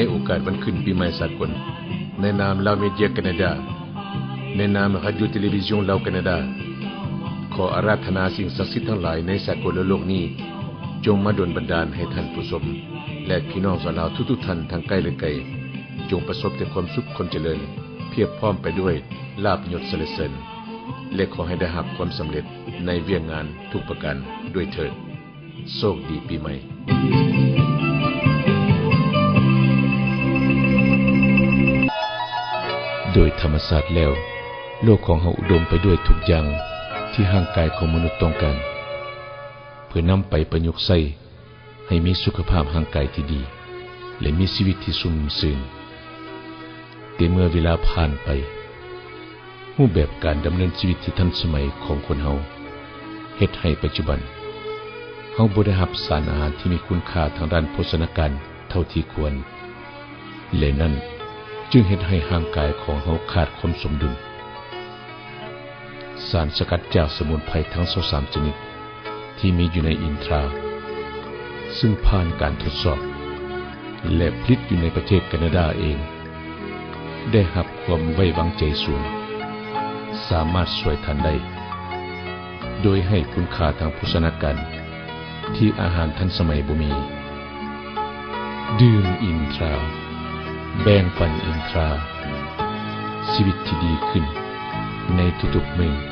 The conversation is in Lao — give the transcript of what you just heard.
ໃນໂອກາດວັນຂຶ້ນປີໃໝ່ສາກົນ, ໃນນາມລາວເມເດຍການາດາ, ໃນນາມ Radio Télévision Lao Canada, ຂໍອາລາທະນາສິ່ງສັກສິດທັງຫຼາຍໃນສາກົນລະໂລກນີ້, ຈົ່ງມາດົນບັນດານໃຫ້ທ່ານຜູ້ຊົມ ແລະ ພີ່ນ້ອງຊາວລາວທຸກໆທ່ານ ທັງໃກ້ ແລະ ໄກ, ຈົ່ງປະສົບແຕ່ຄວາມສຸກຄວາມຈະເລີນ, ພຽບພ້ອມໄປດ້ວຍລາບຍົດສັນລະເສີນ ແລະ ຂໍໃຫ້ໄດ້ຮັບຄວາມສຳເລັດໃນວຽກງານທຸກປະການດ້ວຍເທີ້ນ. ໂຊກດີປີໃໝ່. ໂດຍທຳມະຊາດແລ້ວ, ໂລກຂອງເຮົາອຸດົມໄປດ້ວຍທຸກຢ່າງທີ່ຮ່າງກາຍຂອງມະນຸດຕ້ອງການ, ເພື່ອນຳໄປປະຍຸກໃຊ້ໃຫ້ມີສຸຂະພາບຮ່າງກາຍທີ່ດີ ແລະ ມີຊີວິດທີ່ຊຸ່ມຊື່ນ. ແຕ່ເມື່ອເວລາຜ່ານໄປ, ຮູບແບບການດຳເນີນຊີວິດທີ່ທັນສະໄໝຂອງຄົນເຮົາ ເຮັດໃຫ້ປັດຈຸບັນເຮົາບໍ່ໄດ້ຮັບສານອາຫານທີ່ມີຄຸນຄ່າທາງດ້ານໂພຊະນາການເທົ່າທີ່ຄວນ, ແລະ ນັ້ນຈຶ່ງເຮັດໃຫ້ຮ່າງກາຍຂອງເຮົາຂາດຄວາມສົມດຸນ. ສານສະກັດຈາກສະໝຸນໄພທັງຊາວສາມຊະນິດ ທີ່ມີຢູ່ໃນອິນທຣາ ຊຶ່ງຜ່ານການທົດສອບ ແລະ ຜະລິດຢູ່ໃນປະເທດການາດາເອງ ໄດ້ຮັບຄວາມໄວ້ວາງໃຈສູງ, ສາມາດຊ່ວຍທ່ານໄດ້ ໂດຍໃຫ້ຄຸນຄ່າທາງໂພຊະນາການທີ່ອາຫານທັນສະໄໝບໍ່ມີ. ດື່ມອິນທຣາ, ແບ່ງປັນອິນທຣາ, ຊີວິດທີ່ດີຂຶ້ນໃນທຸກໆມື້.